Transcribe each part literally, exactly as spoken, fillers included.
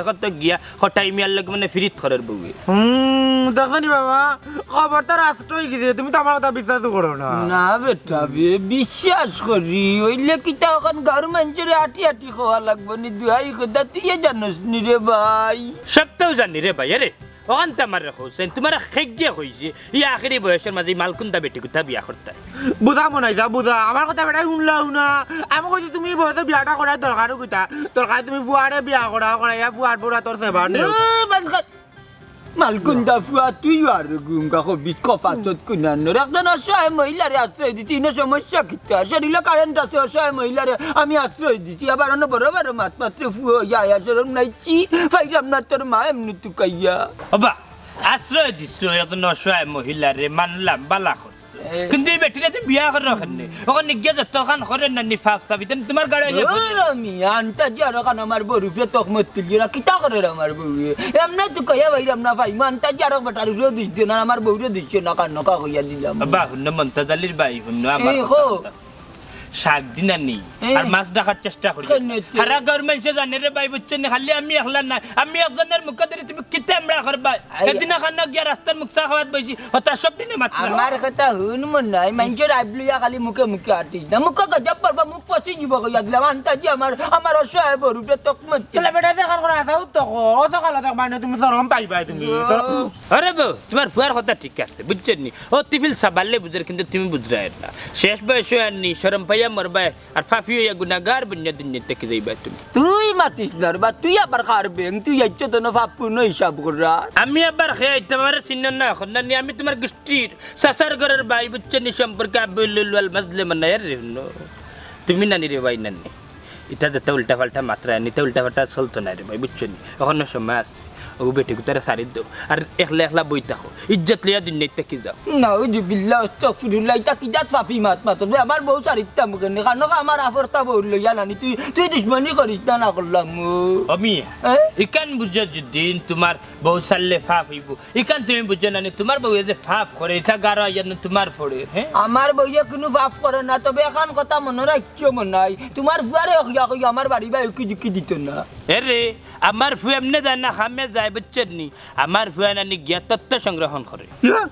দেখো তো গিয়া, কটাই মিয়ার লগে মানে ফিরিত করের বউয়ে। হুম, দেখো নি বাবা, খবর তো রাষ্ট্র অই গেছে, তুমি তো আমার কথা বিশ্বাস করো না। না বেটা বে, বিশ্বাস করি, অইলে কিতা অখন গাঁওর মানষরে আটি আটি কওয়া লাগবো নি? দুহাই খোদা, তুই এ জানোস নি রে ভাই? সব তো জানি রে ভাই, আরে, অখান তো আমারে কওছইন, তুমারে কেগিয়ে কইছে, ই আখেরি বয়সর মাঝে ই মালকুন্দা বেটি কুতা বিয়া করতায়। বুঝা মনাইছা, বুঝা, আমার কথা বেটায় হুনলাউ না। আমি কইছি তুমি ই বয়সে বিয়াটা করার দরকারও কিতা? দরকার তুমি ফুয়ারে বিয়া করাও, করাইয়া ফুয়ার বউরা তোর সেবা নেও। এ, বাদ কর। মালকুন্দা ফুয়া, তুই আর গুমকা কবিস কপাচত কুনানোর। একজন অসহায় মহিলারে আশ্রয় দিছি, ইনো সমস্যা কিতা? শরীলো কারেন্ট আছে, অসহায় মহিলারে আমি আশ্রয় দিছি। আবার অনো বড় বড় মাত মাতরে ফুয়া, ইয়া, ইয়া, শরম নাই? ছি, পাইরাম না তোর মা এমনে তুকাইয়া। ওবা, আশ্রয় দিছো একজন অসহায় মহিলারে, মানলাম, বালা করছো। এ। কিন্তু ই বেটিরে তুমি বিয়া করো কেনে? অখন নিগিয়া যতখান করে না নি ফাফ সাবিতে তুমার গাড়ি আইয়া পড়ে। ওরে মিয়া, আন্তাজি আরোখান আমার বউর উপরে তহমত তুলিও না, কিতা করের আমার বউয়ে? এমনে তুকাইয়া পাইরাম না পাইমু, আন্তাজি আরোক বেটার উপরেও দুষ দিও না, আমার বউরে দুষ দিও না, কান নকা কইয়া দিলাম। আব্বা, হুনো মন্তাজ আলীর ভাই, হুনো আমার এই কথা কও। হুনো। শাক দিনা নি, এই। আর মাছ ডাকার চেষ্টা করি। কেনে তুই? হারা গাঁওর মানষে জানে রে ভাই, বুঝছো নি? খালি আমি একলা না, আমি একজনর মুখে ধরি তুমি কিতা আমরা করবায়? আই। সেদিনা খানো গিয়া রাস্তার মুখ চা খাওয়াত বইছি, হতা সব দিনে মাত মারো। আমার কথা হুন মনাই, মানষর আইব লইয়া খালি মুখে মুখে আটিস না, মুখে গজব পড়বা, মুখ ফসি যিবো কইয়া দিলাম। আন্তাজি আমার, আমার অসহায় বউর উপরে তহমত। তাহলে বেটা যে এখন করে আসাও তো কো, ও সকালে দেখ মানে তুমি শরম পাইবায় তুমি। ও। আরে বউ, তুমার ফুয়ার কথা ঠিক আছে, বুঝছো নি? ও তিফিল সাবালে বুঝের, কিন্তু তুমি বুঝরায় না। শেষ বয়স অইয়ার নি, শরম পাইয়া মরবায়, আর ফাফি অইয়া গুনাগার বনিয়া দুনিয়া থাকি যাইবায় তুমি। তুই মাতিস না রে বা, তুই আবার কার বেং, তুই আইছো তো না ফাপ পূর্ণ হিসাব কররা। আমি আবার কে আইতাম, আমারে চিনো না অখন না নি, আমি তুমার গুষ্টির চাচার ঘরর ভাই, বুঝছো নি? সম্পর্কে আবুল উলওয়াল মাজলে মানায়ার রে হুনো। তুমি নানি রে ভাই নানি। ইতা যেতা উল্টা পাল্টা মাতরায়, ইতা উল্টা পাল্টা চলতো নায় রে ভাই, বুঝছো নি? অখনো সময় আছে। অগু বেটিগুতারে ছাড়ি দেও, আর একলা একলা বই থাকো, ইজ্জত লইয়া দুনিয়াত থাকি যাও। নাউজুবিল্লাহ, আস্তাগফিরুল্লাহ, ইতা কিজাত পাপি মাত মাতর বে? আমার বউ ছাড়িতাম কেনে? কারণ আমার আফরতা বউ লইয়া নানি, তুই, তুই দুশমনি করিস না, না করলাম। ও মিয়া, এ? ইখান বুঝো যুদি তুমার বউ ছাড়লে পাপ অইবো, ইখান তুমি বুঝো না নি, তুমার বউয়ে যে পাপ করে, ইতা গারো আইয়া না তুমার পড়ে, হে? আমার বউয়ে কুনু পাপ করে না, তবে এখান কথা মনো রাখিও মনাই, তুমার ফুয়ারে অখিয়া কইও আমার বাড়ি বায় উকি ঝুকি দিতো না। এরে, আমার ফুয়া এমনে যায় না, কামে যায়, বুঝছো নি? আমার ফুয়া নানি গিয়া তথ্য সংগ্রহণ করে। ইয়া,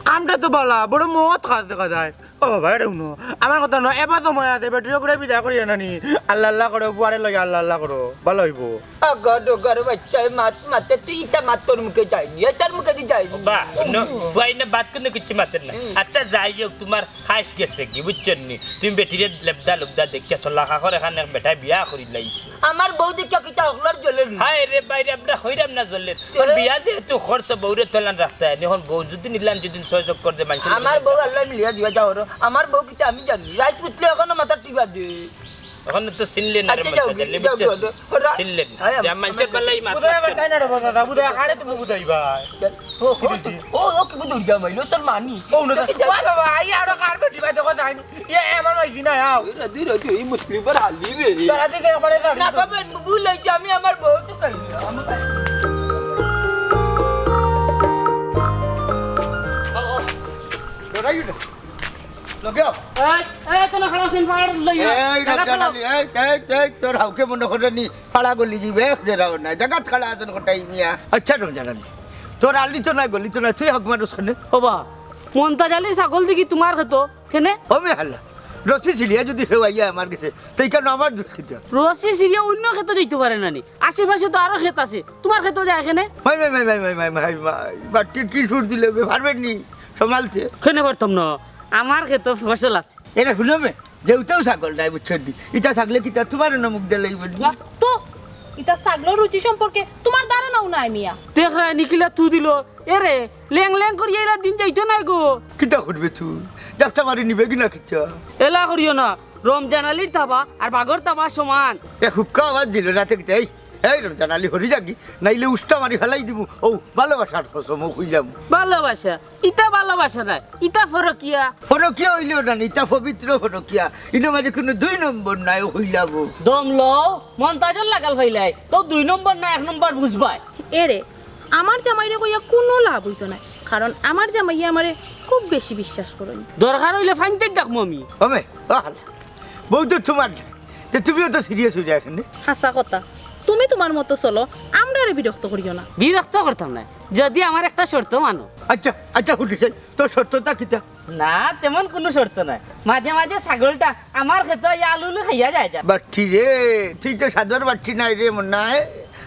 কামটা তো বালা, বড় মহৎ কাজ দেখা যায়। ও বাবা, এটা হুনো, আমার কথা হুনো, এবার সময় আছে, বেটিরে করে বিদায় করিও নানি। আল্লাহ আল্লাহ করো, ফুয়ারে লইয়া আল্লাহ আল্লাহ করো, বালা অইবো। আগর ডগর বাচ্চায় মাত মাতে, তুই ইতা মাত তোর মুখে যায়নি, এ তোর মুখে দি যায়নি। ও বা, হুনো, ফুয়ায় না বাদ কুনু কিচ্ছু মাতের না। হুম। আচ্ছা, যাই হোক, তুমার খাইশ গেছে গি, বুঝছো নি? তুমি বেটিরে লেবদা লুবদা দেখিয়া চলা খা করে, এখানে এক বেটায় বিয়া করিলাই। আমার বউ দেখিয়া কিতা অকলার জ্বলের না? হায় রে বাইরে, আমরা কইরাম না জ্বলের। তোর বিয়া যেহেতু খরচ, বউরে তলান রাখতে হয়। এখন বউ যুদি নিলাম, যুদি ছয় চক্কর দে মানষে আমার বউ আল্লাহ মিলিয়া দিবা যাও রে। আমার বউ কিতা আমি জানি? রাইত উঠলে এখনো মাথা টিপা দে। এখন তো চিনলে না রে, আচ্ছা, যাও, মাথা জানলে যাও, বুঝছো? যাও, যাও। ওরা চিনলে না। আয়, যে মানষের বালাই মাথা বুঝাই আবার তাই না রে, বাবা, দাদা, বুঝাই, আরে তুমি বুঝাই ভাই। ও, ও, ও, ও, কি বুঝুন যা মাইলো, তোর মানি। ও, না, তোর কি যা- বাবা, বাবা, আই আরো কার বেটি ভাই দেখো যাইনি। ইয়ে, এ, আমার ভাই জিনা, আও। এ, রাধু, রাধু, এই মুসলিম পর হালি রে। তারা দিকে একবারে যাবি না, তো। তবে ভুল হয়েছে, আমি আমার বউ তো খাই না, আমার খাই না। ও, ও, ডরাই উঠে। লগে আও। এই, এই, তোরা খাড়া আছেন, পাহাড় লইয়া। এই, জায়গা রমজান তো। আলী, এই, এই, এই, তোর হাউকে মনে করে নি, পাড়া গলি যাবে, এক জেরাও না। জায়গাত খাড়া আছেন কোটাই মিয়া। আচ্ছা, রমজান আলী, তোর আলি তো নাই, গলি তো নাই, তুই হক মানুষ কেনে? ও বা, মন্তাজ আলীর ছাগল দেখি তোমার খেতো, কেনে? ও মে হাল্লা, রশি ছিড়িয়া যদি কেউ আইয়া আমার গেছে, তাই কেন আমার দুষ্কৃত? রশি ছিড়িয়া অন্য খেতো যাইতে পারে না নি? আশেপাশে তো আরো খেত আছে, তোমার খেতো যায় কেনে? ভাই, ভাই, ভাই, ভাই, ভাই, ভাই, ভাই, ভাই, বাট্টি কি সুর দিলে বে, পারবেন নি? সমালছে। কেনে পারতাম না, আমার খেতো ফসল আছে। এরা হুনো মে, যেউতাও ছাগল নাই, বুঝছো নি? ইটা ছাগলে কিতা তোমার অন্য মুখ দিয়ে লইব নি? তো, ইটা ছাগলর রুচি সম্পর্কে তোমার ধারণাও নাই, মিয়া। দেখরায় নিখিলা তু দিল, এরে, লেং লেং করিয়া এলা দিন যাইতো নায় গো। কিতা করবে তুই? জাফটা মারি নিবে কি না কিতা? এলা করিও না, রমজান আলীর তাবা আর বাঘর তাবা সমান। এ হুক্কা আওয়াজ দিল রাতে কিতা? এই, এই রমজান আলী হরি যাগি, নাইলে উষ্টা মারি ফেলাই দিমু। ও, ভালোবাসার কসম, ও কইলাম। ভালোবাসা? ইতা ভালোবাসা নায়, ইতা পরকিয়া। পরকিয়া অইলেও না, ইতা পবিত্র পরকিয়া। ইনো মাঝে কুনু দুই নম্বর নাই, ও কইলাম। দম লও, মন্তাজর লাগাল ফাইলাই, তো দুই নম্বর না এক নম্বর বুঝবায়। এরে, আমার জামাইরে কইয়া কুনু লাভ অইতো নায়, কারণ আমার জামাইয়ে আমারে খুব বেশি বিশ্বাস করইন। দরকার অইলে ফাইনতের ডাকমু আমি। ওমে, ও হালা, বউ তো তোমার না, তে তুমিও তো সিরিয়াস অই যাও এখানে। হাছা কথা, তুমি তোমার মতো চলো, আমরারে বিরক্ত করিও না। বিরক্ত করতাম না, যদি আমার একটা শর্ত মানো। আচ্ছা, আচ্ছা, হুনি চাই, তোর শর্তটা কিতা? না, তেমন কুনু শর্ত নাই। মাঝে মাঝে ছাগলটা আমার খেতো আইয়া আলু উলু খাইয়া যায় যা। বাট্টি রে, তুই তো সাদর বাট্টি নায় রে, মনে হয়।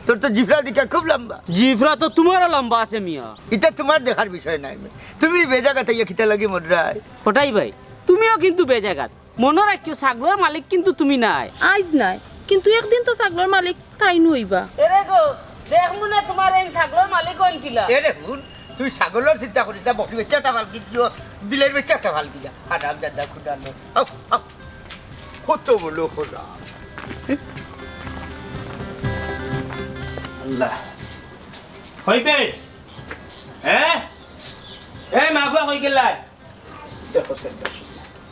তোর তো জিফরা দিকা খুব লম্বা। জিফরা তো তোমারও লম্বা আছে মিয়া। ইটা তোমার দেখার বিষয় নায় মে। তুমি বেজাগাত আইয়া কিতা লাগি মররায়? কটাই ভাই, তুমিও কিন্তু বেজাগাত। মনো রাখিও, ছাগলর মালিক কিন্তু তুমি নায়। আইজ নায়, কিন্তু একদিন তো ছাগলর মালিক তাইন অইবা। এরে গো, দেখমু না তোমার এই ছাগলর মালিক অইন কিলা। এরে হুন, তুই ছাগলর চিন্তা করিস না, বকরি বাচ্চাটা ফালকি দিও, বিলের বাচ্চাটা ফালকি যা। হারাম জাদা খুদা নে। আও, আও। কত বলো খোদা। আল্লাহ। হইবে? হ্যাঁ? এ মাগুয়া কই গেলায়? দেখো, স্যার, দেখো।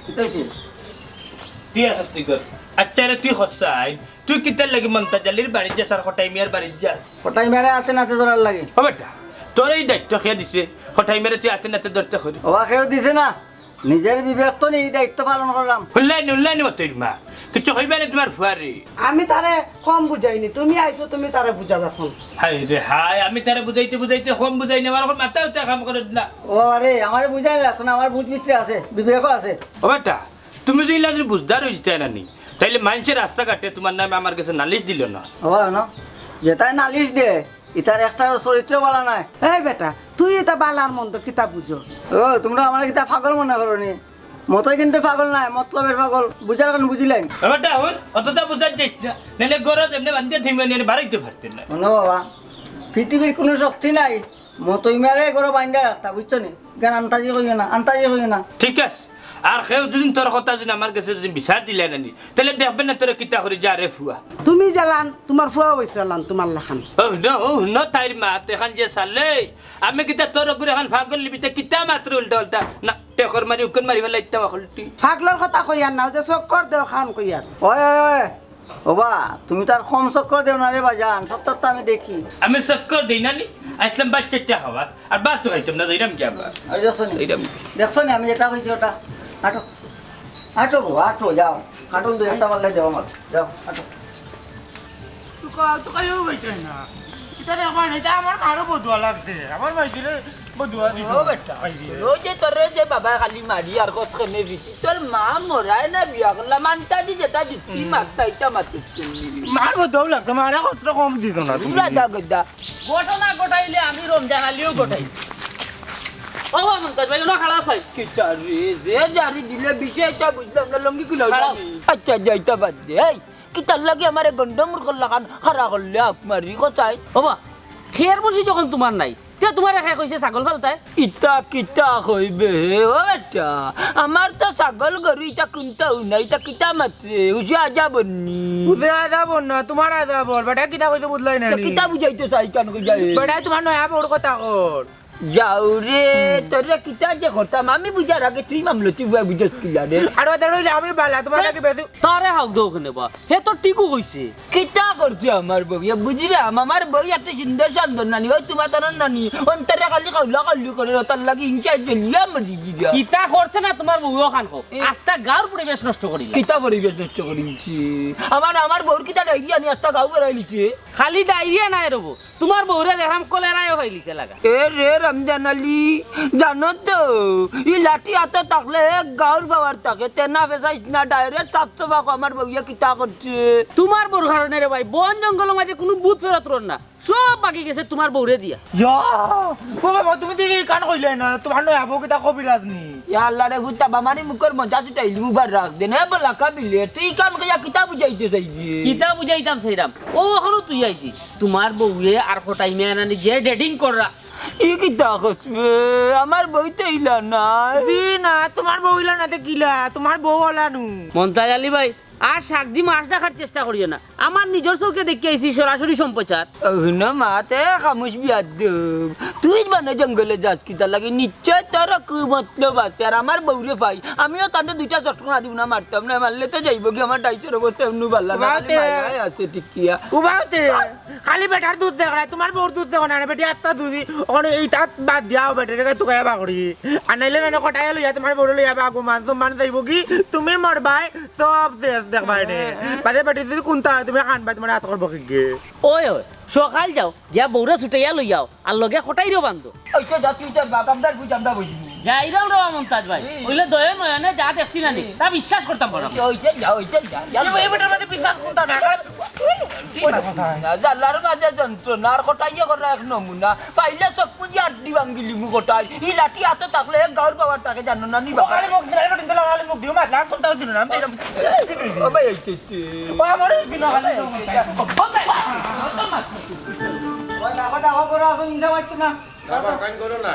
কিতা হইছে? তুই আছস তুই কর। আচ্ছা রে, তুই খরচা আইন। তুই কিতার লাগি মন্তাজ আলীর বাড়িত যাস আর কটাই মিয়ার বাড়িত যাস? কটাই মিয়ারে আতে নাতে ধরার লাগি। ও বেটা, তোর এই দায়িত্ব কে দিছে? কটাই মিয়ারে তুই আতে নাতে ধরতে করি। ওবা কেউ দিছে না। নিজের বিবেক তো নেই, দায়িত্ব পালন করলাম। হুনলায়নি, হুনলায়নি মতইর মা। কিচ্ছু কইবা না তোমার ফুয়ারে। আমি তারে কম বুঝাইনি, তুমি আইছো, তুমি তারে বুঝাও এখন। হায় রে হায়, আমি তারে বুঝাইতে বুঝাইতে কম বুঝাইনি, আমার এখন মাথাও তো কাম করে না। ও আরে, আমারে বুঝাই লাগতো না, আমার বুঝ ভিতরে আছে, বিবেকও আছে। ও বেটা, তুমি যদি ইলা যদি বুঝদার অই যিতায় নানি, তাইলে মাইনষে রাস্তাঘাটে তোমার নামে আমার গেছে নালিশ দিলো না। ও না, যেতায় নালিশ দে, ইতার একটারও চরিত্র বালা নায়। এই বেটা, তুই ইতা বালার মন্দ কিতা বুঝস? ও, তুমরা আমারে কিতা পাগল মনে করো নি? মতই কিন্তু পাগল নায়, মতলবের পাগল। বুঝার কারণ বুঝিলাইন। এ বেটা, হুন, অতটা বুঝার যাইস না। নাইলে গরজ এমনে বান্ধিয়া থইমু, নিয়ে বাড়াইতে পারতে না। হুনো বাবা, পৃথিবীর কুনু শক্তি নাই মতই মিয়ারে ঘরো বান্ধিয়া রাখতা, বুঝছো নি? কেন আন্তাজি কইও না, আন্তাজি কইও না। ঠিক আছে, আর কেউ যুদি তোর কথা যুদি আমার গেছে যুদি বিচার দিলায় না নি, তাইলে দেখবে না তোরে কিতা করি, যা রে ফুয়া। তুমি জ্বালান, তুমার ফুয়াও অইছে জ্বালান, তুমার লাখান। ও হুনো, ও হুনো, তাইর মাত এখান যে চালে, আমি কিতা তোর ওগুরে এখন পাগল নিবি, তে কিতা মাতরে উল্টা উল্টা, না, টেকর মারি, উকন মারি ফেলাইতাম অকলটি। পাগলর কথা কইয়ার না, অউ যে চক্কর দেও খান কইয়ার। ওই, ওই, ওই, ওবা, তুমি তো আর কম চক্কর দেও না রে বাজান, সবতা তো আমি দেখি। আমি চক্কর দেই না নি, আইছলাম বাচ্চাটা খাবার, আর ভাত তো খাইতাম না, যাইরাম কি আবার? ওই দেখছো নি? যাইরাম কি? দেখছো নি, আমি যেটা কইছি ওটা। আটো, আটো গো, আটো, যাও। কাটল দুই একটা পাল্লাই দেও আমার, যাও, আটো। তুকা, তুকাইও বইতে না। ইটা দেখবা না, ইটা আমার মারও বদুয়া লাগছে। আমার মাইজিরে বদুয়া দিছে। ও বেটা, ওই যে তোরে যে বাবা খালি মারি আর কত কেনে বিটি। তোর মা মরায় না বিয়া করলা, মানতা দি যেটা দিতি, মারতা ইটা মারতে। মার বদুয়াও লাগছে, মারে কষ্ট কম দিছ না তুমি। দূরা যা গদা। ঘটনা ঘটাইলে আমি রমজান আলীও ঘটাই। ও বা মন্তাজ ভাই, ওনা খাড়া চাই। কিতা রে, যে জারি দিলে বিষয়টা বুঝলাম না, লঙ্গি খুলাও খাড়াও। জানি। আচ্ছা, যাইতা বাদ দে। এই, কিতার লাগি আমারে গন্ডমূর্খর লাখান খাড়া করলে আপ মারি কোথায়? ওবা, খের বসি যখন তুমার নাই, তে তুমারে কে কইছে ছাগল ফালতায়? ইতা কিতা কইবে হে, ও বেটা? আমার তো ছাগল গরু ইতা কুন্তাউ নাই, ইতা কিতা মাতরে? উসে আজা বন্নি। উসে আজা বন্না, তুমার আজা বল। বেটা কিতা কইছে বুঝলাই না তে নি? কিতা বুঝাইতে চাই কান কইয়া এ? বেটা তুমার নয়া বউর কথা কর। যাও রে, হুম। তোরে কিতা যে করতাম, আমি বুঝার আগে তুই মামলতি বুয়া বুঝস কিলা রে? আর ওদের হইলে আমি বালা, তুমার এ, নাকি বেশি। তারে হাউক দেও কেনে বা? হে তো ঠিকউ কইছে। কিতা করছে আমার বউ? এ বুঝিরাম, আমার বউ একটা সুন্দর সুন্দর নানি, ওই তুমার তারার নানি, অন্তরে খালি কাউলা কাউলি করে, তার লাগি হিংসায় জ্বলিয়া মরি গিয়া। কিতা করছে না তুমার বউ ওখান কো? এ। আস্তা গাঁওর পরিবেশ নষ্ট করিলা। কিতা পরিবেশ নষ্ট করিছি? আমার, আমার বউর কিতা ডাইরিয়া নি আস্তা গাঁও বেড়াইলিছে? খালি ডাইরিয়া নায় রে বউ, তুমার বউরে দেখাম কলেরায়ও ফাইলিছে লাগা। এ রে রমজান আলী, জানো তো, ই লাঠি আতো থাকলে এক গাঁওর পাওয়ার থাকে, তে না ফেসাইস না, direct সাফ সাফা কো আমার বউয়ে কিতা করছে। তুমার বউর কারণে রে ভাই, বন জঙ্গলর মাঝে কুনু ভূত ফেরত রর না, সব ভাগি গেছে তুমার বউরে দিয়া। ইয়া, ও বাবা, তুমি দেখি কান কইলে না, তুমার নয়া বউ কিতা কবিরাজ নি? ইয়া আল্লাহ রে, হুতা বামারি মুখর মজা ছুটাইলি, মুবার রাখ দেন, এ বলা কাবিলে, তুই কান কইয়া কিতা বুঝাইতে চাইলি? কিতা বুঝাইতাম চাইরাম? ও, অখনো তুই আইছি। তুমার বউয়ে আর কটাই মেয়ে আনানি যে dating কররা। ই কিতা কস বে? আমার বউ তো ইলা নায়। জি না, তুমার বউ ইলা না তে কিলা? তুমার বউ অলা নু। মন্তাজ আলী ভাই, আর সাত দিন মাস দেখার চেষ্টা করিও না। আমার নিজর চউখে দেখিয়া আইছি সরাসরি সম্প্রচার। ও হুনো মা, তে খামুশ বিয়াদ্দব। তুই মানে জঙ্গলে যাস কিতার লাগি? নিশ্চয় তোর কু মতলব আছে। আর আমার বউরে পাই, আমিও তানরে দুইটা চটকনা দিমু না, মারতাম না, মারলে তো যাইবো গি আমার ডাইসর অবস্থা এমনু বালা না, খালি মায়ায় আছে ঠিক কিয়া। উবাওতে, খালি বেটার দুধ দেখো না, তুমার বউর দুধ দেখো না, বেটি আস্তা দুধই, অখন ইতা বাদ দিয়াও বেটারে তুকাইয়া বাকরি। আর নাইলে না কটাইয়া লইয়া তুমার বউরে লইয়া বাগো মান সম্মান যাইবো গি, তুমি মরবায়, সব শেষ দেখবায় নে। বাদে বেটি যুদি কুন্তা অয়, তুমি কানবায়, তুমার আত করবো কিগে? ওই, ওই, সকাল যাও, গিয়া বউরে ছুটাইয়া লইয়াও, আর লগে কটাইরেও বান্ধো। ওই তো যা, তুই তোর বাপ, আমরার বুঝ, আমরা বুঝবো। যাইরাম রে মন্তাজ ভাই, হুম। অইলে দয়ে নয়নে যা দেখছি না নি, হুম। তা বিশ্বাস করতাম পারলাম না। ওই যে যা, ওই যে যা, যা। এই, এই বেটার মাঝে বিশ্বাস করতাম না, কারণ কি কথা? না, জানলার মাঝে যন্ত্রণা, আর কটাইয়ে করা এক নমুনা। পাইলে চক্ষু দিয়া আড্ডি ভাঙ্গিলিমু কটাই। ই লাঠি আতো থাকলে এক গাঁওর পাওয়ার থাকে, জানো না নি ও, বাবা? আরে মুখ দিলে, আরে মুখ দিলে, আরে মুখ দিও, মাছ লাগ, কোনটাও দিল না, আমি এরকম। ও ভাই, এই, এই, এই। ও, আমার এই বিনা খালি ও ভাই, ও ভাই, ও ভাই। ওই দেখো, দেখো, বড় আসো, ইনজা মারতো না। বাবা, কান করো না।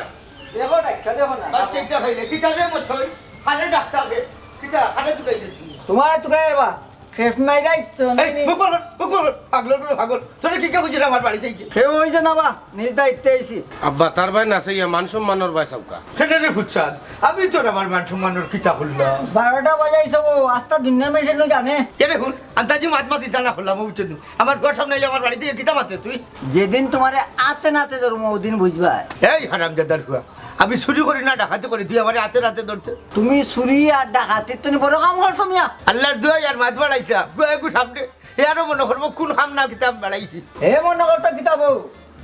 দেখো, ডাক্তার দেখো না। বাচ্চা একটা হইলে, কিতা রে মত হই? কানে ডাক্তার রে। কিতা, কানে তুকাই দিছি। তোমার তুকাই রে বা? খেপ মাইরাই তো এই, নানি। মুখ বন্ধ কর, মুখ বন্ধ কর। পাগল বড় পাগল। তোরে কি কে বুঝিস আমার বাড়িতে আইতে? কেউ অইছে না বা, নিজ দায়িত্বে আইছি। আব্বা, তার ভাই না, সেই মান সম্মানর ভাই সবকা। কেনে রে ফুচ্ছাদ? আমি তোর আমার মান সম্মানর কিতা করলাম? বারোটা বাজাইছো গো, আস্তা দুনিয়ার মানুষে নু জানে। কেনে হুন, আন্তাজি মাত মাত ইতা না করলাম, বুঝছো নি? আমার ঘর সামনে আইয়া আমার বাড়িতে কিতা মাতে তুই? যেদিন তোমারে আতে নাতে ধরমু, ওদিন বুঝবায়। এই হারামজাদার ফুয়া, আমি চুরি করি না, ডাকাতি করি, তুই আমারে আতে নাতে ধরতে? তুমি চুরি আর ডাকাতির তুমি বড় কাম করছো মিয়া। আল্লাহর দোয়াই আর মাত বাড়াইছা, ফুয়া একটু সামনে। এ আরো মনে করবো কোন কাম না কিতা বাড়াইছি। হে মনে করতো কিতা বউ,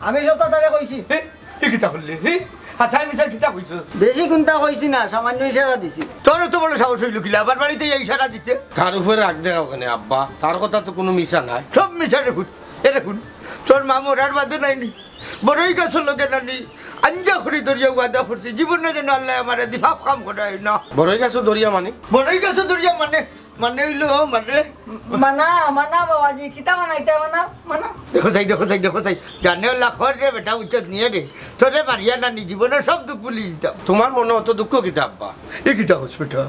আমি সবতা তারে কইছি। হে, এ কিতা করলে? হে, আচ্ছা, আমি স্যার কিতা কইছো? বেশি কুন্তা কইছি না, সামান্য ইশারা দিছি। তোর তো বড় সাহস হইল কিলা, আবার বাড়িতে এই ইশারা দিতে? তার উপরে রাগ দেখা ওখানে আব্বা, তার কথা তো কোনো মিছা নাই। সব মিছা রে ফুট। এ রে ফুট, তোর মা মরার বাদে নাইনি। বড়ই গাছর লগে নানি আঞ্জা করি ধরিয়া ওয়াদা করছি, জীবনে যেন আল্লায় আমারে দি পাপ কাম করায় না। বড়ই গাছও ধরিয়া মানে? বড়ই গাছও ধরিয়া মানে, মানে অইলো, মানে মানা, মানা বাবাজি, কিতা মানা, ইতা মানা, মানা। দেখো চাই, দেখো চাই, দেখো চাই। জানে আল্লাহ, খর রে বেটা, উচ্চত নিয়ে রে। তোরে মারিয়া নানি জীবনর সব দুঃখ ভুলি দিতাম। তোমার মনো অত দুঃখ কিতা আব্বা? এ কিতা কস বেটা?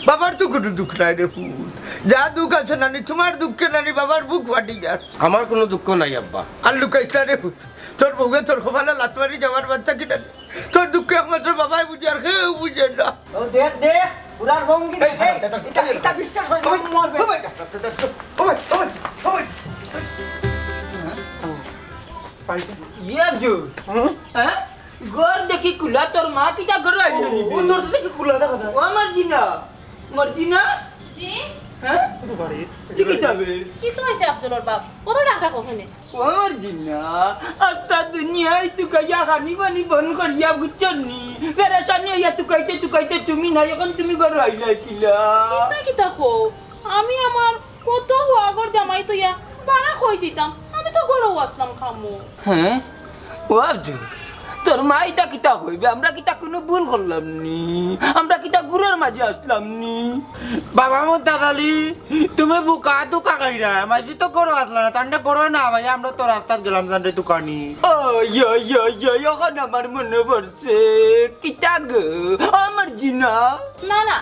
বাবার তো কুনু দুঃখ নাই রে পুত। যা দুঃখ আছে নানি, তোমার দুঃখে নানি বাবার বুক ফাটি যার। আমার কুনু দুঃখ নাই আব্বা। আর লুকাইস না রে পুত, তোর বউয়ে তোর কপালে লাত মারি যাওয়ার বাদ থাকি নানি। তোর দুঃখ একমাত্র বাবায় বুঝে, আর কেউ বুঝে না। ও দেখ, দেখ, বুড়ার ভঙ্গি এই, দেখ, এই, এই, ইটা, ইটা বিশ্বাস হয় না, ওই, মরবে। ওই, ওই, ওই, ওই। ইয়ে জু, হুম? হ্যাঁ? ঘর দেখি খুলা, তোর মা কিতা ঘর আইলো নি? ও, তোর দেখি খুলা দেখা যায়। ও আমার জিনা, মর্জিনা? জি? হ্যাঁ? তুই কি যাবে? কিতা অইছে আফজলর বাপ? কত ডাক ডাক ওখানে? ও আমার জিনা, আস্তা দুনিয়ায় তুকাইয়া খানি পানি বন্ধ করিয়া বুঝছস নি? পেরেশানি অইয়া তুকাইতে তুকাইতে তুমি নাই, এখন তুমি ঘর আইলাই কিলা? কিতা কিতা কও? আমি আমার কত হওয়া ঘর জামাই তইয়া বারা কই দিতাম? আমি তো ঘরও আসলাম খামো। হ্যাঁ? ও আব্দুল, তোর মা ইতা কিতা কইবে? আমরা কিতা কুনু ভুল করলাম নি? আমরা কিতা গুরুর মাঝে আসলাম নি? বাবা মুন্তাজ আলী, তুমি বুকা তুকা খাইরা, মাঝে তো করো আসলা না, তান্ডে করো না ভাই, আমরা তো রাস্তাত গেলাম, তান্ডে তুকানি। ও, ইয়ো, ইয়ো, ইয়ো, এখন আমার মনে পড়ছে। কিতা গো? আমার জিনা। না, না,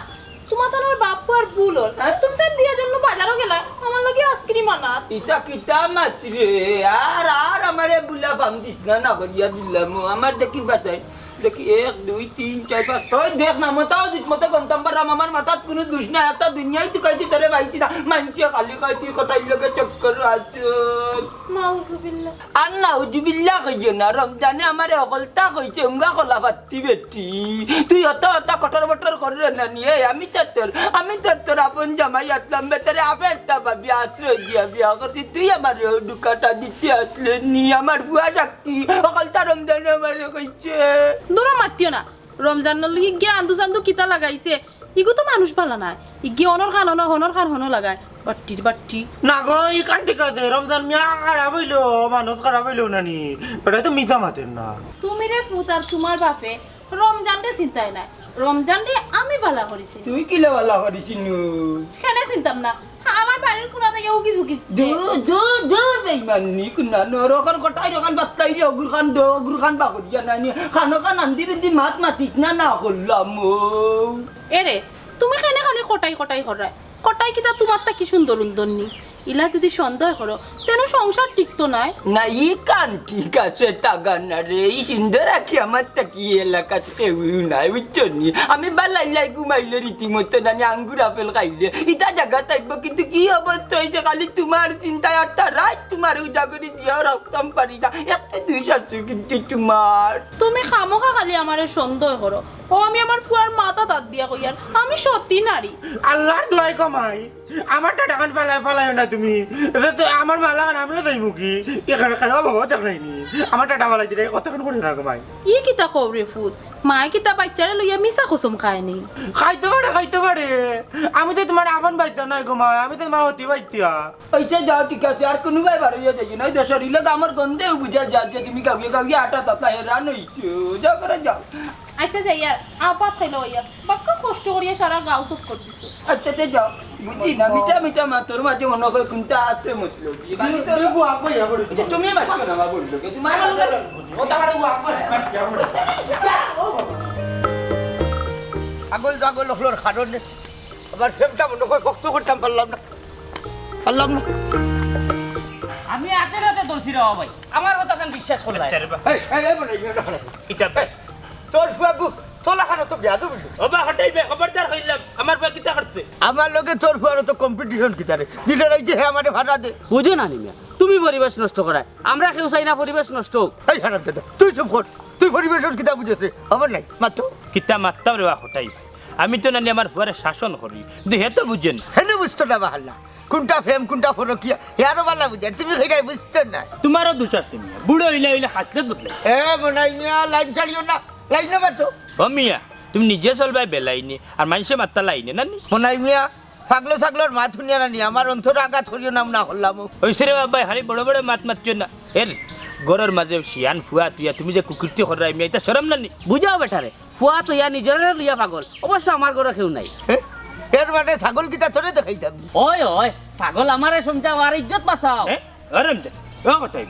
তোমার তানোর বাপ আর ভুল অর। হ্যাঁ? তুমি তান দিয়া জন্য বাজারও গেলা, আমার লাগি আইসক্রিম আনাত। ইতা কিতা মাছ রে? আর, আর আমারে বুলা ফাম দিস না, না করিয়া দিলাম। ও আমার দেখি বাসায়, দেখি এক, দুই, তিন, চার, পাঁচ। ওই দেখ না, মতাও দিস, মতো গন্তাম পারলাম, আমার মাথাত কুনু দুষ নাই। একটা দুনিয়ায় তুই কইছি তোরে পাইছি না, মানছে খালি কইছি কটাই লোকে চক্কর আছে। নাউজুবিল্লাহ। আর নাউজুবিল্লাহ কইও না, রমজানে আমারে হকলতা কইছে, উঙ্গা কলা ফাত্তি বেটি। তুই অত অত কটর বটর কররে না নিয়ে, আমি তো তোর, আমি তো তোর আপন জামাই আসলাম, বেটারে আফেরটা ভাবি আশ্রয় দিয়া বিয়া করছি, তুই আমার ঢুকাটা দিতে আসলে নি, আমার ফুয়া ডাকতি, হকলতা রমজানে আমারে কইছে। দূরো মাতিও না, রমজান নলি গিয়া আন্দু সান্দু কিতা লাগাইছে, ইগু তো মানুষ বালা নায়। ইগি অনর খান অনো, হনর খান হনো লাগায়। বাট্টির বাট্টি। না গো, ই কান ঠিক আছে। রমজান মিয়া খারাপ অইলো, মানুষ খারাপ অইলো নানি। বেটায় তো মিছা মাতের না। তুমি রে ফুত আর তোমার বাপে রমজানরে চিন্তায় নাই। রমজানরে আমি বালা করিছি। তুই কিলা বালা করিছি নু? কেনে চিন্তাম না। আমার বাড়ির কুনাত ইয়া উকি ঝুঁকি। দূর, দূর, দূর, বেইমানি, কুনা নরকর কটাই রকান বাত্তাই রে, অগুর খান দো, অগুর খান বাকরিয়া নানি। খানো খান আন্দি বিন্দি মাত মাতিস না, না করলাম ও। এরে, তুমি কেনে খালি কটাই কটাই কররায়? কটাই কিতা তোমার তা কি সুন্দর উন্দর নি? ইলা যদি সন্দেহ করো, তেন সংসার টিকতো নায়। না, ই কান ঠিক আছে, তাগা না রে। ই সুন্দর আখি আমার তা কি এলাকাত কেউ নাই, বুঝছো নি? আমি বালাই লাই ঘুমাইলে রীতিমতো নানি আঙ্গুর আপেল খাইলে। ইতা জাগা থাকবো, কিন্তু কি অবস্থা হইছে খালি তোমার চিন্তায়। আর তা রাত তোমার উজাগরি দিয়াও রাখতাম পারি না। একটা দুই শাশু কিন্তু তোমার। তুমি খামোখা খালি আমারে সন্দেহ করো। ও, আমি আমার ফুয়ার মাথাত আত দিয়া কইয়ার, আমি সতী নারী। আল্লাহর দোয়াই কমাই, আমার টাটাখান ফালাই ফালাইও না তুমি। এতে তো আমার মালাখান আমিও যাইমু কি? এখানে কেন বাবা দেখ নাইনি? আমার টাটা ফালাই দিলে কতক্ষণ করে না কমাই। ই কিতা কও রে ফুত? মায় কিতা বাইচ্চারে লইয়া মিছা কসম খায়নি? খাইতে পারে, খাইতে পারে। আমি তো তোমার আপন বাইচ্চা নায় গো মাই, আমি তো তোমার হতি বাইচ্চা। আচ্ছা যাও, ঠিক আছে, আর কোনো ব্যাপার হইয়া যাই না। ওই তো শরীরে তো আমার গন্ধেও বুঝা যায় যে তুমি কাউকে কাউকে আটা তাতা হেরান হইছো। যাও করে যাও। আচ্ছা যাই আর, আপাত খাইলো হইয়া, বাক্কা কষ্ট করিয়া সারা গাও চুপ করে দিছো। আচ্ছা তে যাও, বুঝি না, মিঠা মিঠা মাতর মাঝে মনে হয় কোনটা আছে মতলব। খালি তো তুমি বুয়া কইয়া বড় আচ্ছা, তুমি বাচ্চা না, আমার বললো কে? তোমার ও তো আমার বুয়া করে, বাচ্চা বড়। আগল জাগল হলোর কারণে আবার ফেমটা মনে হয় শক্ত করতাম পারলাম না, পারলাম না। আমি আতে রাতে ধরছি রে বাবা ভাই, আমার কথা কেন বিশ্বাস করলাই? আচ্ছা রে বা। এই, এই, এই, বলে, এই, বলে, এই। ইটা বে। তোর ফুয়াগু, তোলা খানো তো বেয়াদব হইল। ও বা, হটাই বে, খবরদার কইলাম, আমার ফুয়া কিতা করছে? আমার লগে তোর ফুয়ার তো competition কিতা রে? দিনে রাইতে হে আমারে ভাড়া দে। বুঝো না নি মিয়া, তুমি পরিবেশ নষ্ট করায়, আমরা কেউ চাই না পরিবেশ নষ্ট হোক। এই হারাম দাদা, তুই চুপ কর, তুই পরিবেশর কিতা বুঝছ রে? খবর নাই, মাত্র। কিতা মাততাম রে বা হটাই ভাই, আমি তো নানি আমার ফুয়ারে শাসন করি, কিন্তু হে তো বুঝে না। হেনে বুঝতো না বাহাল্লা, কোনটা প্রেম, কোনটা পরকিয়া, হে আরো বালা বুঝে, তুমি কইরায় বুঝতো না। তোমারও দোষ আছে মিয়া, বুড়ো হইলে হইলে হাসলে বদলে। এ মনাই মিয়া, লাইন ছাড়িও না, লাইন না মারতো। ও মিয়া, তুমি নিজে চলবায় বেলাইনে, আর মাইনষে মাত্তা লাইনে না নি? মনাই মিয়া, পাগলো ছাগলর মাত শুনিয়া না নি, আমার অন্তর আঘাত করিও না, না করলাম। ওই সে রে বাবা, খালি বড় বড় মাত মাতিও না। এর ঘরর মাঝে শিয়ান ফুয়া তুইয়া তুমি যে কুকীর্তি কররায় মিয়া, ইতা শরম না নি? বুঝাও বেটারে, ফুয়া তুইয়া নিজরে লইয়া পাগল, অবশ্য আমার ঘরো কেউ নাই। এ? এর মানে ছাগল কিতা তোরে দেখাইতাম? ওই, ওই, ছাগল আমারে সমঝাও আর ইজ্জত বাঁচাও। এ? আরে দে, ও কটাই,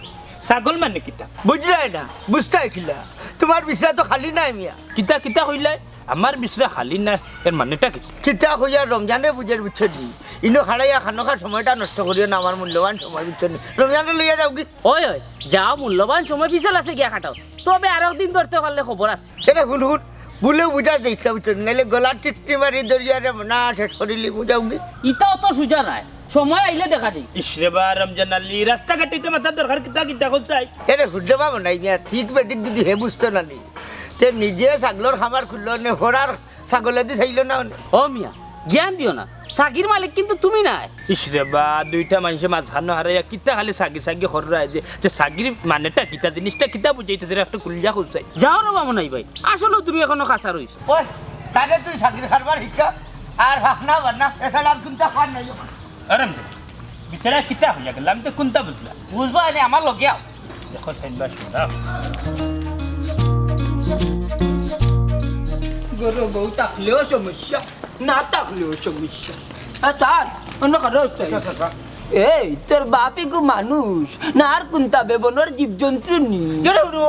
ছাগল মানে কিতা? বুঝরায় না, বুঝতায় কিলা? তুমার বিছরা তো খালি নায় মিয়া। কিতা, কিতা কইলায়? আমার বিছরা খালি নায়, এর মানেটা কিতা? কিতা কইয়ার রমজানে বুঝের, বুঝছো নি? ইনো খাড়াইয়া খানোখার সময়টা নষ্ট করিও না, আমার মূল্যবান সময়, বুঝছো নি? রমজানে লইয়া যাওগি। ওই, ওই, যাও, মূল্যবান সময় বিছাল আছে গিয়া খাটাও, তবে আরক দিন ধরতে পারলে খবর আছে। এরে হুন, হুন, ভুলেও বুঝা যাইস না, বুঝছো নি? নাইলে গলা টিকটি মারি ধরিয়া রে মনা শেষ করিলি, বুঝাওগি। ইতাও তো সুজা নায়, সময় আইলে দেখা যাইব। ইসরে বা রমজান আলী, রাস্তাঘাটে তো মাথার দরকার কিতা কিতা করছাই? এরে হুন রে বা মনাই মিয়া, ঠিক বেঠিক যদি হে বুঝতো না নি, তে নিজে ছাগলর খামার খুললো নে, হরার ছাগলে দি চাইলো না অনে। ও মিয়া, জ্ঞান দিও না, ছাগির মালিক কিন্তু তুমি নায়। ইসরে বা, দুইটা মানষে মাঝখানো হারাইয়া কিতা খালি ছাগি ছাগি কররায় যে, যে ছাগির মানেটা কিতা, জিনিসটা কিতা বুঝাইতেছে, একটা খুলিয়া কইছাই। যাও রে বা মনাই ভাই, আসলেও তুমি এখনো কাঁচা রইছো। ওই, তাইলে তুই ছাগির কারবার শিখা, আর হাফনা বান্না, এছাড়া আর কুন্তা কার নাই। আরাম দে। বিচারা কিতা হইয়া গেল? আমি তো কুন্তা বুঝলাম। বুঝবা, আরে আমার লগে আও। দেখো, সাইনবা শোনা। ঘরো বউ থাকলেও সমস্যা, না থাকলেও সমস্যা। আ, স্যার, অন্য কারো হচ্ছে। আচ্ছা, আচ্ছা, আচ্ছা। এই, তোর বাপ ইগু মানুষ, না আর কুন্তা বেবনর জীবজন্তু নি? কেন হুনো?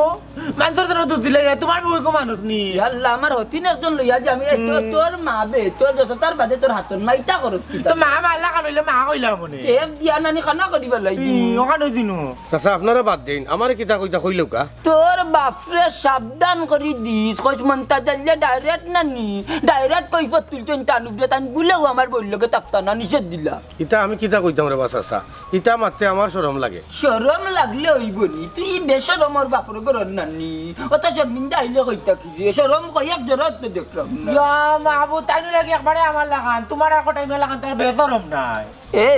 মানষর তো দুষ দিলে না, তুমার বউ ইগু মানুষ নি। ইয়াল্লা, আমার হতিন একজন লইয়া যে আমি, এই তোর, হুম। তোর মা বে, তোর যত তার বাদে তোর হাতর মাইতা করো কি তো তার? মা মারলা কান হইলে মা কইলা মনে। সেফ দিয়া নানি খানা করিবার লাগি। হুম, ওখানে দিনু। চাচা, আপনারা বাদ দেইন, আমারে কিতা কইতা কইলউক্কা। তোর বাপরে সাবধান করি দিস, কইস মন্তাজ আইলে direct নানি, direct কইফত তুলছইন তান উপরে, তান বুলেও আমার বউর লগে থাকতা না, নিষেধ দিলা। ইতা আমি কিতা কইতাম রে বা চাচা, ইতা মাততে আমার শরম লাগে। শরম লাগলে অইবো নি, তুই বেশরমর বাপর ঘরর নানি, অত শরমিন্দা আইলে কইতা কিরে, শরম কই এক জরা তো দেখলাম না। ইয়া মাহবুব, তাইনু লাগি একবারে আমার লাখান, তুমার আর কটাই মেলা খান, তার বেশরম নাই। এ,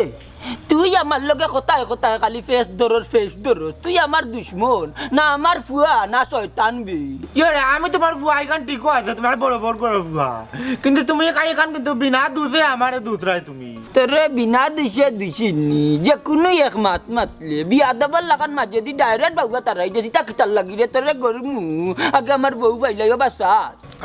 তুই আমার লগে কথায় কথায় খালি ফেস ধরস, ফেস ধরস। তুই আমার দুশমন, না আমার ফুয়া, না শয়তান বে। ইয়ে রে, আমি তুমার ফুয়া, ইখান ঠিকও আছে, তুমার বড় বড় করে ফুয়া। কিন্তু তুমি কাই ইখান কিন্তু বিনা দুষে আমারে দুষরায় তুমি। তোরে বিনা দুষে দুষিনি, যে কুনু এক মাত মাতলে, বিয়াদবর লাখান মাঝেদি direct বাউয়া তারাই দেছি, তা কিতার লাগি রে তোরে গরমু, আগে আমার বউ পাইলাই ও বাসা।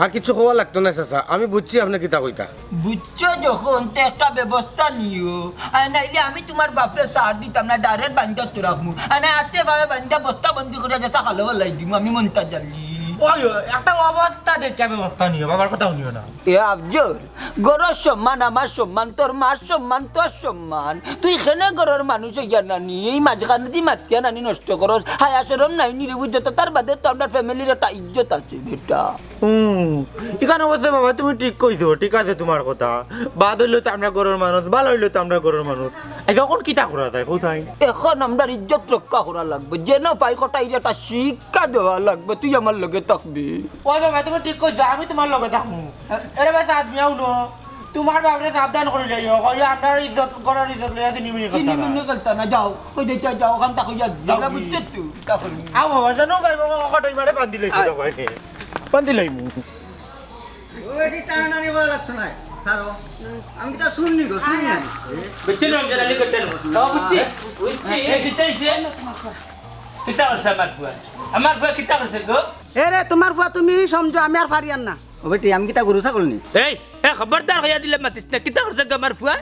আর কিচ্ছু কওয়া লাগতো না চাচা, আমি বুঝছি আপনে কিতা কইতা। বুঝছো যখন, তে একটা ব্যবস্থা নিও, আর নাইলে আমি তুমার বাপরে ছাড় দিতাম না, direct বান্দিয়া তো রাখমু, আর না হাতে পায়ে বান্দিয়া বস্তা বন্দি করিয়া যেতা খালো ফালাই দিমু আমি মন্তাজ আলী। ওই, ওই, একটা অবস্থা দেখিয়া ব্যবস্থা নিও, বাবার কথা শুনিও না। এ আফজল, ঘরর সম্মান আমার সম্মান, তোর মার সম্মান তোর সম্মান, তুই কেনে ঘরর মানুষ অইয়া নানি এই মাঝখানেদি মাতিয়া নানি নষ্ট করস, হায়া শরম নাই নি রে, বুঝছো তো? তার বাদে তো আমরার family-র একটা ইজ্জত আছে বেটা। হুম, ইখান অবশ্য বাবা তুমি ঠিক কইছো, ঠিক আছে তুমার কথা। বাদ অইলে তো আমরা ঘরর মানুষ, ভালা অইলে তো আমরা ঘরর মানুষ। এই অখন কিতা করা যায়, কোথায়? অখন আমরার ইজ্জত রক্ষা করা লাগবো, যেন পাই কটাইরে একটা শিক্ষা দেওয়া লাগবো, তুই আমার লগে থাকবি। ওই বাবা তুমি ঠিক কইছো, আমি তুমার লগে থাকমু। এরে ভাই, সাদ মিয়া উনো, তুমার বাপরে সাবধান করি যাইও, কইও আমরার ইজ্জত, ঘরর ইজ্জত লইয়া চিনিমিনি করতা না। চিনিমিনি করতা না, যাও, কই যাইতা যাও, অখান থাকি যাও, যাও আমরা কি? বুঝছো তো, কিতা করবি? আও বাবা, জানো ভাই, বাবা, কটাই মারে বান্দি লইছো আয়। তো ভাই। বান্দি লইমু। ও, এটি টানাটানি করা লাগতো না। ছাড়ো। আমি কিতা শুননি গো, শুননি আমি। বুঝছি না, আমি জানি করতে না। ও, বুঝছি, বুঝছি। এ, কিতা হইছে? কিতা করছে আমার ফুয়া? আমার ফুয়া কিতা করছে গো? এ রে, তুমার ফুয়া তুমি সমঝো, আমি আর পারিয়ার না। ও বেটি, আমি কিতা গরু ছাগল নি? এই, এ, খবরদার কইয়া দিলে মাতিস না। কিতা করছে গো আমার ফুয়া?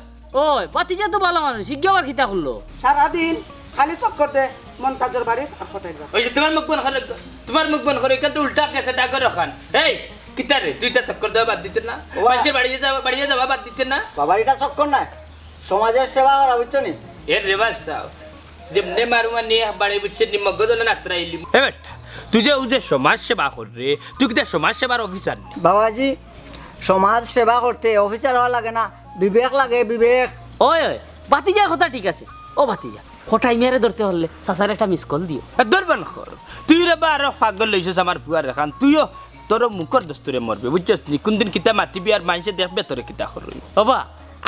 ওই, ভাতিজা তো ভালা মানুষ, ইগু আবার কিতা করলো? সারাদিন খালি চক্কর দে মন্তাজর বাড়িত আর কটাইর বাড়িত। ওই যে তুমার মুখ বন্ধ করো, তুমার মুখ বন্ধ করো, ইখান তো উল্টা গেছে ডাকর অখান। এই, কিতা রে, তুই ইতা চক্কর দেওয়া বাদ দিতে না? ওয়া। মানষর বাড়িত যাওয়া, বাড়িত যাওয়া বাদ দিতে না? বাবার ইটা চক্কর নায়, সমাজর সেবা করা, বুঝছো নি? এর reverse চাও। যেমনে মারুমা নিয়া বাড়ি বুঝছে নি, মগজ হলো নাতরাইলি। এ বেটা, তুই যে ও যে সমাজ সেবা কররে, তুই কিতা সমাজ সেবার officer নি? বাবাজি, সমাজ সেবা করতে officer হওয়া লাগে না, বিবেক লাগে, বিবেক। ওই, ওই, ভাতিজার কথা ঠিক আছে। ও ভাতিজা, কটাই মিয়ারে ধরতে পারলে চাচারে একটা miss call দিও। এ, ধরবান কর। তুই রে বা আরো পাগল অইছস আমার ফুয়ার অখান। তুইও তোর মুখর দস্তুরে মরবে, বুঝছস নি? কুনদিন কিতা মাতিবি আর মানষে দেখবে তোরে কিতা করবি। ও বা,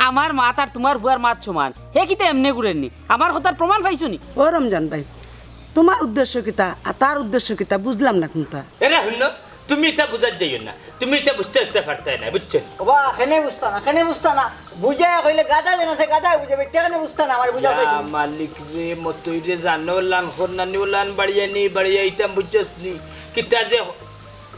আমার মাত আর তুমার ফুয়ার মাত সমান। হে কিতা এমনে ঘুরের নি? আমার কথার প্রমাণ পাইছো নি? ও রমজান ভাই, তুমার উদ্দেশ্য কিতা আর তার উদ্দেশ্য কিতা বুঝলাম না কুনটা। এরে হুনো, তুমি ইতা বুঝাত যাইও না, তুমি ইতা বুঝতে বুঝতে পারতায় না, বুঝছো? ওবা, কেনে বুঝতা না, কেনে বুঝতা না? বুঝাইয়া কইলে গাধা যেন আছে, গাধায় বুঝে, বেটা কেনে বুঝতা না, আমার বুঝা ইয়া চাই। মালিক রে, মতই রে, জানো লান খর নানি ওলান বাড়িয়া নি, বাড়িয়া ইতাম বুঝছস নি? কিতা যে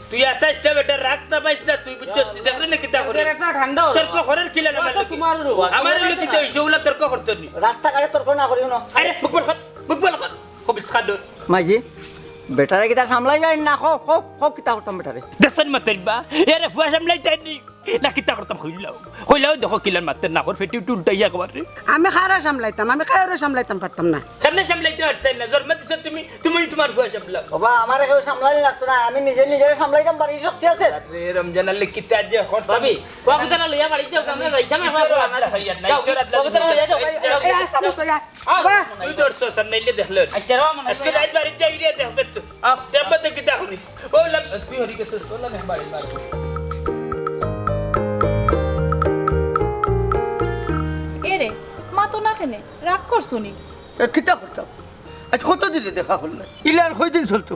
তুই আতাইস না বেটা, রাগ তা পাইস না, তুই বুঝছস নি? দেখলে না কিতা করে? এটা ঠান্ডা হলো। তর্ক করের কিলা আমার লগে? তোমার হলো। আমার লগে কিতা হইছে, ওলা তর্ক করতে নি। রাস্তাঘাটে তর্ক না করিও না। আরে, মুখ বন্ধ কর, মুখ বন্ধ কর। খবিস খাদর। মাইজি, বেটারে কিতা সামলাইবা না? কও, কও, কও, কিতা করতাম বেটারে? দেখছনি মাতইন বা? এরে ফুয়া সামলাইতায় নি? না কিতা করতাম কইলাও? কইলাও দেখো কিলান মাতইন না, খর ফেটি উঠি উল্টাইয়া একবারে। আমি কারে সামলাইতাম? আমি কারে সামলাইতাম পারতাম না। কেনে সামলাইতে পারতায় না? জন্ম দিছো তুমি, তুমি তোমার ফুয়া সামলাও। ওবা, আমারে কেউ সামলাইলে লাগতো না, আমি নিজে নিজেরে সামলাইতাম পারি, শক্তি আছে। আরে রমজান আলী কিতা যে করতাম। ভাবি, ফুয়া গুতারে লইয়া বাড়িত যাও, আমরা যাইতাম এখন। যাও, ফুয়া গুতারে লইয়া যাও। এই, এই, সামনে তো যা। আও, বাবা। তুই ধরছস আর নাইলে দেখলে। আচ্ছা, রে, মনে আজকে হয়। রাইত বাড়িত যাই রে, দেখবে তো। আও, দেখবে তো কিতা করি। ও, লাম-, তুই হরি গেছস, তোর লাগে বাড়ি, বাড়ি। এ রে, মাতো না কেনে? রাগ করছো নি? এ, কিতা করতাম? আজ কত দিনে দেখা করলে? ইলা আর কয়দিন চলতো?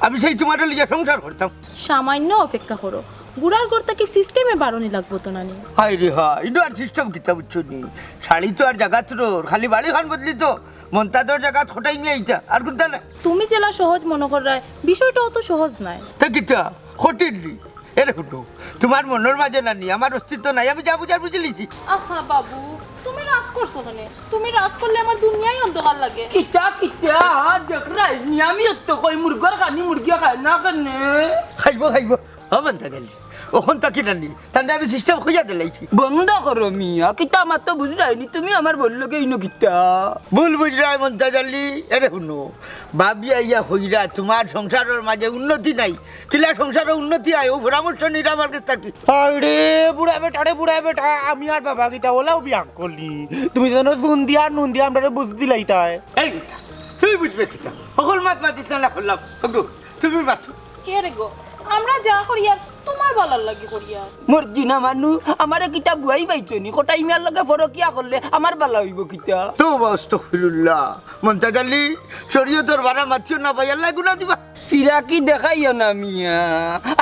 আমি সেই তোমারে লইয়া সংসার করতাম। সামান্য অপেক্ষা করো, বুড়ার ঘর থাকি সিস্টেমে বারনি লাগবো তো নানি। হায় রে হায়, ইনো আর সিস্টেম কিতা বুঝছো নি? শাড়ি তো আর জাগাত রোর, খালি বাড়ি খান বদলি তো। মন্তাজর জাগাত খটাই মিয়া ইতা, আর কুনতা না? তুমি যেলা সহজ মনো কররায়, বিষয়টা অত সহজ নায়। তে কিতা? কঠিন নি? এরে হুনো, তোমার মনর মাঝে নানি, আমার অস্তিত্ব নাই, আমি যা বুঝার বুঝিলিছি। আহা বাবু, তুমি রাগ করছো কেনে? তুমি রাগ করলে আমার দুনিয়াই অন্ধকার লাগে। কিতা, কিতা? দেখরায় নি, আমি অত কই মুরগর খানি মুরগিয়ে খায় না কেনে? খাইবো, খাইবো। ও মন্তাজ আলী, অখন থাকি নানি, তানরে আমি সিস্টেম কইয়া দিলাইছি। বন্ধ করো মিয়া, কিতা আমার তো বুঝরায় নি, তুমি আমার বউর লগে ইনো কিতা? ভুল বুঝরায় মন্তাজ আলী, এরে হুনো, ভাবিয়া ইয়া কইরা তোমার সংসারর মাঝে উন্নতি নাই, কিলা সংসারো উন্নতি আয়, ও পরামর্শ নিরা আমার কাছ থাকি। আরে বুড়া বেটা রে, বুড়া বেটা, আমি আর বাবা কিতা ওলাও বিয়া করলি? তুমি যেন নুন দিয়া নুন দিয়া আমরারে বুঝ দিলাইতায়। এই বেটা, তুই বুঝবে কিতা? হকল মাত মাতিস না, না করলাম। ওগো, তুমি মাতো। কে রে গো? আমরা যা করিয়ার, তোমার ভালার লাগি করিয়ার। মর্জিনা মানু, আমারে কিতা বুয়াই পাইছো নি? কটাই মিয়ার লগে পরকিয়া করলে আমার ভালা অইবো কিতা? তওবা আস্তাগফিরুল্লাহ। মন্তাজ আলী, শরীয়তর বারা মাতিও না ভাই, আল্লায় গুনা দিবা। ফিরাকি দেখাইও না মিয়া।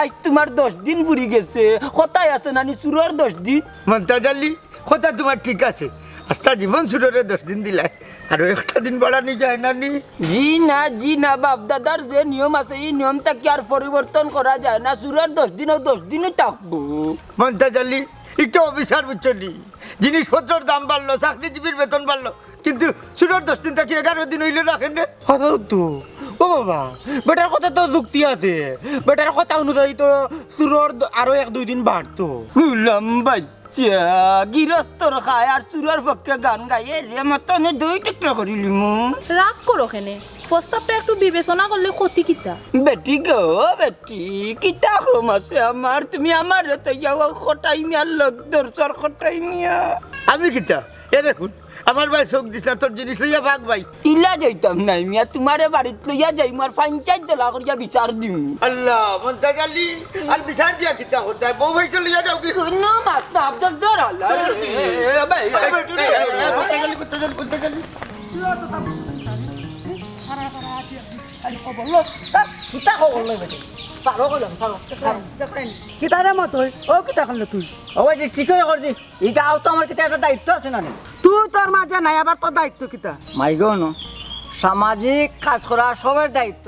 আইজ তোমার দশ দিন পুরি গেছে। কথায় আছে নানি, চুরর দশ দিন। মন্তাজ আলী, কথা তোমার ঠিক আছে। আস্তা জীবন চুররে দশ দিন দিলায়। আরো একটা দিন বাড়ানি যায় না নি? জি না, জি না, বাপ দাদার যে নিয়ম আছে, ই নিয়ম থাকি আর পরিবর্তন করা যায় না। চুরর দশ দিনও দশ দিনই থাকবো। মন্তাজ আলী, ইটা অফিসার বুঝছো নি? জিনিসপত্রর দাম বাড়লো, চাকরিজীবীর বেতন বাড়লো, কিন্তু চুরর দশ দিন থাকি এগারো দিন অইলো না কেনে? কথা তো, ও বাবা, বেটার কথা তো যুক্তি আছে। বেটার কথা অনুযায়ী তো চুরর দ-, আরো এক দুই দিন বাড়তো। গুলাম বাচ্চা, গিরস্তর খায় আর চুরর পক্ষে গান গায়, এরে মতনে দুই টুকরা করিলিমু। রাগ করো কেনে? প্রস্তাবটা একটু বিবেচনা করলে ক্ষতি কিতা? বেটি গো, বেটি, কিতা কম আছে আমার? তুমি আমারে তো যাও কটাই মিয়ার লগ ধরছো, কটাই মিয়া। আমি কিতা? এরে হুন, আমার ভাই চোখ দিস না, তোর জিনিস লইয়া ভাগ ভাই। ইলা যাইতাম নায় মিয়া, তোমারে বাড়িত লইয়া যাইমু আর পঞ্চায়েত দলা করিয়া বিচার দিমু। আল্লাহ, মন্তাজ আলী, আর বিচার দিয়া কিতা করতায়? বউ ভাইকে লইয়া যাও কি? কোনো মাত না, আব্দুল দর আল্লাহ। এ, এ, ভাই, এই, এই, এই, এই, মন্তাজ আলী, মন্তাজ আলী, মন্তাজ আলী। কিতা খবর লই বেটি? তারও কইলাম, তারও, তারও। কিতা রে মতই? ও কিতা করলে তুই? ও বেটি, ঠিকই করছি। ইটা আও তো আমার কিতা একটা দায়িত্ব আছে না নি? তুই তোর মাঝে নাই, আবার তোর দায়িত্ব কিতা? মাইগো ন, সামাজিক কাজ করা সবার দায়িত্ব।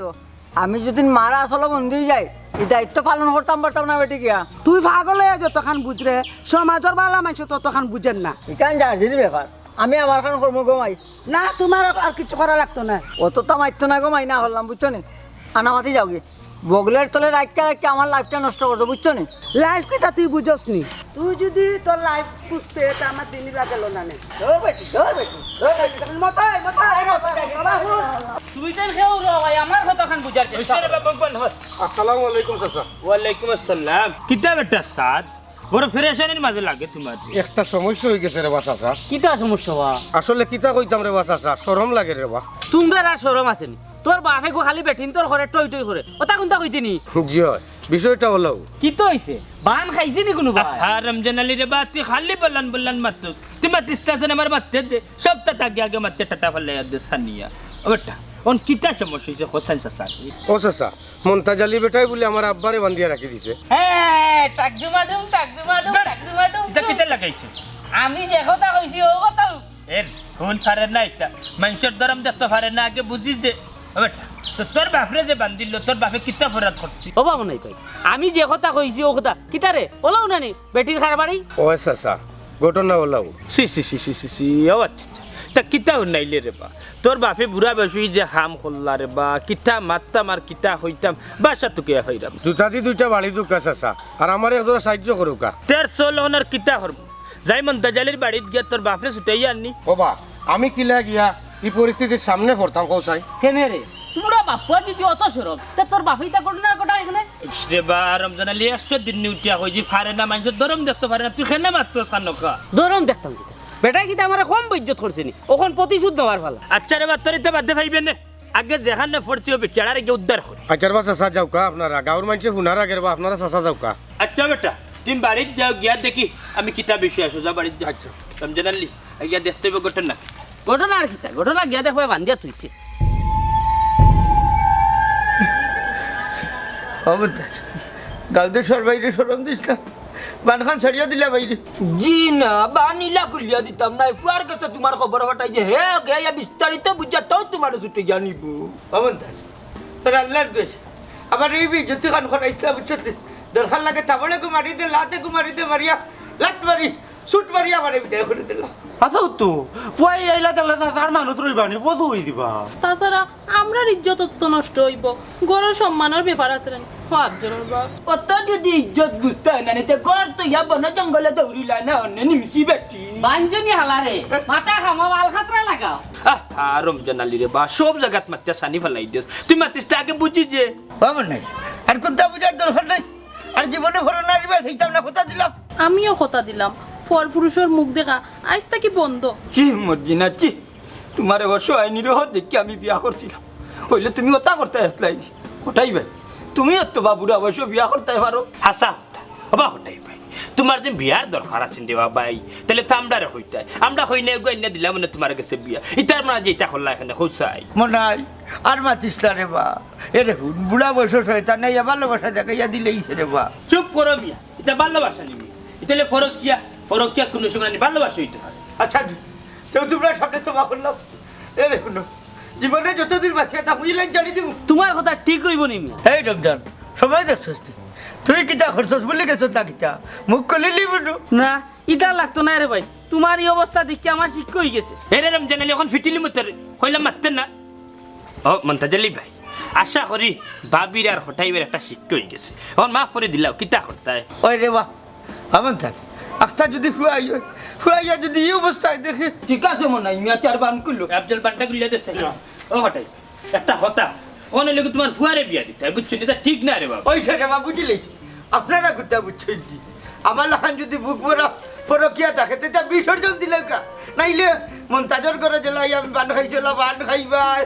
আমি যদি মারা চলো বন্ধু যাই, এই দায়িত্ব পালন করতাম পারতাম না বেটি গিয়া। তুই পাগল হয়ে যতখান বুঝরে, সমাজের বালা মানুষ ততখান বুঝেন না। ইখান জার্জির ব্যাপার, আমি আমার খান কর্ম গমাই। না, তোমার আর কিছু করা লাগতো না। অত তো মারতো না গো মাই, না করলাম, বুঝছো নি? আনামাতি যাওগি। বগলের তলে রাখতে রাখতে আমার লাইফটা নষ্ট করছো, বুঝছো নি? লাইফ কিতা তুই বুঝস নি? তুই যদি তোর লাইফ বুঝতে, তা আমার দিনই লাগলো না নে। ও বেটি, ও বেটি, ও বেটি, তখন মতাই, মতাই, মতাই, বাবা, হুন। তুই যেন কেউ রে ভাই, আমার কথাখান বুঝার চেষ্টা কর। রে বাবা, বল, বল। আসসালামু আলাইকুম চাচা। ওয়ালাইকুম আসসালাম। কিতা বেটা সাদ? বড় পেরেশানির মাঝে লাগে তোমার। একটা সমস্যা হয়ে গেছে রে বা চাচা। কিতা সমস্যা বা? আসলে কিতা কইতাম রে বা চাচা, শরম লাগে রে বা। তোমরার আর শরম আছে নি? তোর বাপে গো খালি বেটিন্তর করে, টই টই করে। ওটা কোনটা কইতে নি? জি হয়, বিষয়টা হলো। কিতা হইছে? বান খাইছে নি কোনো বা? হ্যাঁ, রমজান আলী রে বা, তুই খালি বললান বললান মাত্র। তুই মাতিস তা আছে না, আমার মাততে দে। সবটা তাকে আগে মাততে টাটা ফালাই আর দে সানিয়া। ও বেটা, অখন কিতা সমস্যা অইছে, কও চাইন চাচা? ও চাচা, মন্তাজ আলী বেটায় বুলে আমার আব্বারে বান্ধিয়া রাখি দিছে। হে, টাকজুমাডুম, টাকজুমাডুম, ধুর, টাকজুমাডুম। ইটা কিতা লাগাইছো? আমি যে কথা কইছি, অউ কথা। এর হুন পারে না ইটা। মানষর ধরম দেখতো পারে না, আগে বুঝিস যে। ও বেটা, তো তোর বাপরে যে বান্ধিল, তোর বাপে কিতা অপরাধ করছে? ও বাবু নাই কই, আমি যে কথা কইছি অউ কথা। কিতা রে, অলাউ না নি বেটির কারবারি? ও চাচা, ঘটনা অলাউ। ছি, ছি, ছি, ছি, ছি, ছি, ও আচ্ছা, আচ্ছা। তা কিতা হুনাইলে রে বা? তোর বাপে বুড়া বয়সে যে কাম করলা রে বা, কিতা মাততাম আর কিতা কইতাম, ভাষা তুকাইয়া কইরাম। জুতা দি দুইটা বাড়ি দুকা চাচা, আর আমারে একজরা সাহায্য করুকা। তের চল অখন আর কিতা করমু? যাই মন্তাজ আলীর বাড়িত গিয়া তোর বাপরে ছুটাইয়া আননি। ও বা, আমি কিলা গিয়া ই পরিস্থিতির সামনে পড়তাম, কও চাই? কেনে রে? তোমরা বাপ-পুয়ার যদি অত শরম, তে তোর বাপে ইতা ঘটনা ঘটায় কেনে? ইস রে বা, রমজান আলী একশো দিন নি উঠিয়া কইছি, পারে না, মানষর ধরম দেখতো পারে না, তুই কেনে মাতছস খানোকা? ধরম দেখতাম কিতা? বেটায় কিতা আমারে কম বেইজ্জত করছে নি? অখন প্রতিশোধ নেওয়ার পালা। আচ্ছা রে বা, তোর ইতা বাদে পাইবে নে। আগে যেখানে পড়ছি ও বেচারারে গিয়া উদ্ধার কর। আচ্ছা রে বা, চাচা যাউকা আপনারা, গাউর মানষে হুনার আগে রে বা, আপনারা চাচা যাউকা। আচ্ছা বেটা, তুমি বাড়িত যাও, গিয়া দেখি আমি কিতা বিষয় আছে, যাও বাড়িত যাও। আচ্ছা। রমজান আলী, গিয়া দেখতে অইবো ঘটনা। ঘটনা আর কিতা? ঘটনা গিয়া দেখবায় বান্ধিয়া থুইছে। ও মন্তাজ, গাউত সর বাইরে শরম দিস না। বানখান ছাড়িয়া দিলা বাইরে। জি না, বান ইলা খুলিয়া দিতাম না। ফুয়ার গেছে তুমার খবর পাঠাই যে হে গে ইয়া বিস্তারিত বুঝিয়া তাও তুমারে ছুটে গিয়া নিব। ও মন্তাজ, তোর আল্লার দোষ। আমার এই বেইজ্জতি খান করাইছলা, বুঝছত নি? দরকার লাগে থাবড়ে গু মারি দে, লাতে গু মারি দে, মারিয়া, লাত মারি, ছুট মারিয়া আমারে বিদায় করি দিলা। আচ্ছা, তো ফুয়াই আইলা তাইলে তার মানুষ রইবা নি, ফদু অই দিবা। তাছাড়া আমরার ইজ্জত অত নষ্ট অইবো, ঘরর সম্মানর ব্যাপার আছে রে। ও আফজলর বাপ। অত যদি ইজ্জত বুঝতায় না নি, তে ঘর থইয়া বন জঙ্গলে দৌড়িলায় না, অনে নিমছি বেটি। বাঞ্জনি হালারে, মাথা খামা বাল খাতরা লাগাও। আহ, আহ, রমজান আলী রে বা, সব জাগাত মাতিয়া সানি ফালাই দিস। তুই মাতিস তে আগে বুঝি যে। বাবা নাই, আর কুন্তা বুঝার দরকার নাই। আর জীবনে ফরর নারী বা সেইতাম না, কথা দিলাম। আমিও কথা দিলাম, পরপুরুষর মুখ দেখা আইজ থাকি বন্ধ। ছি মর্জিনা, ছি। তুমারে অসহায় নিরহ দেখি আমি বিয়া করছিলাম, অইলে তুমি অতা করতায় আছলায় নি? কটাই ভাই, তুমি অত বা বুড়া বয়সো বিয়া করতায় পারো? হাছা কথা। ও বা কটাই ভাই, তুমার যে বিয়ার দরকার আছে রে বা ভাই, তাইলে তো আমরারে কইতায়। আমরা কইনা এগু আনিয়া দিলাম অনে তুমার গেছে বিয়া। ইতার মানে যে ইতা করলা এখানে, কও চাই। মনাই, আর মাতিস না রে বা। এরে হুন, বুড়া বয়সো শয়তানে ইয়া ভালোবাসা দেখাইয়া দিলাইছে রে বা। চুপ করো মিয়া, ইতা ভালোবাসা নি মিয়া। ইতা অইলে পরকিয়া, পরকিয়া কুনু সময় নি ভালোবাসা অইতে পারে। আচ্ছা, তেউ তুমরার সামনে তওবা করলাম। এরে হুনো, জীবনে যতদিন বাঁচিয়া থাকমু, ই লাইন ছাড়ি দিমু। তুমার কথা ঠিক অইবো নি মিয়া। এই রমজান, সময় দেখছস নি? তুই কিতা করছস, ভুলি গেছস না কিতা? মুখ খুলিলি বুনু। না, ইতা লাগতো নায় রে ভাই। তুমার ই অবস্থা দেখিয়া আমার শিক্ষা অইগেছে। এরে রমজান আলী, অখন ফিটিলি মুতরে। কইলাম মাততে না। ও মন্তাজ আলী ভাই, আশা করি ভাবির আর কটাইবার একটা শিক্ষা অইগেছে। অখন মাফ করি দিলাও, কিতা করতায়? ওই রে বা, আমন থাক। আখতা যদি ফুয়াই অয়, ফুয়াইয়া যদি ই অবস্থায় দেখে। ঠিক আছে মনাই মিয়া, চার বান করলো। আফজল বানটা গুলিয়া দে সাইড। ও কটাই, একটা কথা, অনে লাগি তুমার ফুয়ারে বিয়া দিতায়, বুঝছো নি? ইতা ঠিক না রে বাবা। ওই সে রে বাবা, বুঝিলাইছি। আপনারা কুন্তা বুঝছইন নি? আমার লাখান যদি বুক ভরা পরকিয়া থাকে, তে তা বিসর্জন দিলাউক্কা। নাইলে মন্তাজর ঘরো যেলা আমি বান খাইছি, অলা বান খাইবায়।